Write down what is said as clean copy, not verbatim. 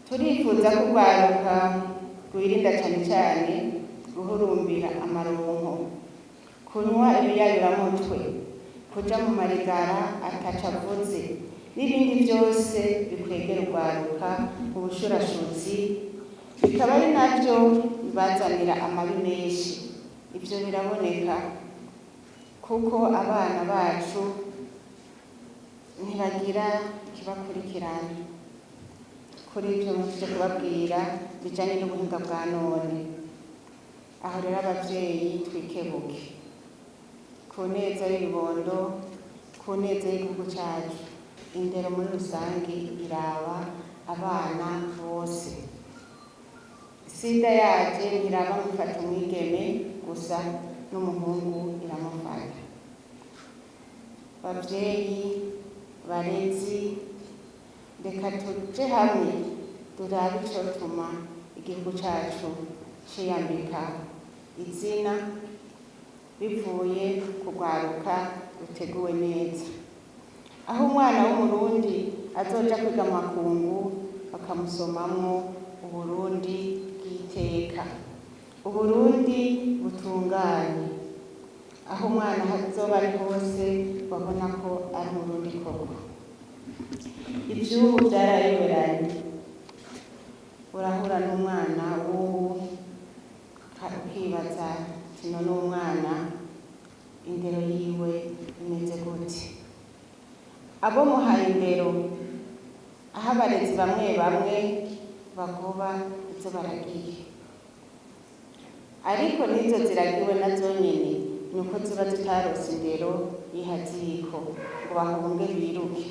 Turifuza ko urwaruka rwirinda cane cane guhurumbira amaronko, kunywa ibiyayuramutwe, kuja mu marigara ataco avuze, n'ibindi vyose bikwegera urwaruka mu bushurashuzi, bikaba ari navyo bibazanira amabi menshi. Ivyo biraboneka kuko abana bacu ntibagira ikibakurikirana. Kuri ivyo muvyo kubabwira bijanye n'ubuhinga bwa none, aho rero abavyeyi twikebuke ku neza y'ibibondo, ku neza y'igihugu cacu. Indero muri rusange iraba abana bose. Sida yaje ntiraba gufata umwigeme gusa, n'umuhungu iramufata. Bavyeyi, barezi, reka tuje hamwe turabe icotuma igihugu cacu ciyambika izina bivuye ku rwaruka ruteguwe neza, aho umwana w'Umurundi azoja kwiga amakungu bakamusomamwo Uburundi bw'iteka, Uburundi butunganye, aho umwana azoba ari hose babona ko ari Umurundi koko. Ivy'ubu vyarayoberanye. Urahura n'umwana w'ubu ukibaza kino n'umwana indero yiwe imeze gute? Abo muhaye indero, aho abarezi bamwe bamwe bagoba izo baragiye, ariko n'izo ziragiwe nazo nyene ni uko ziba zitarose indero y'ihaziko ngo bahunge biruke.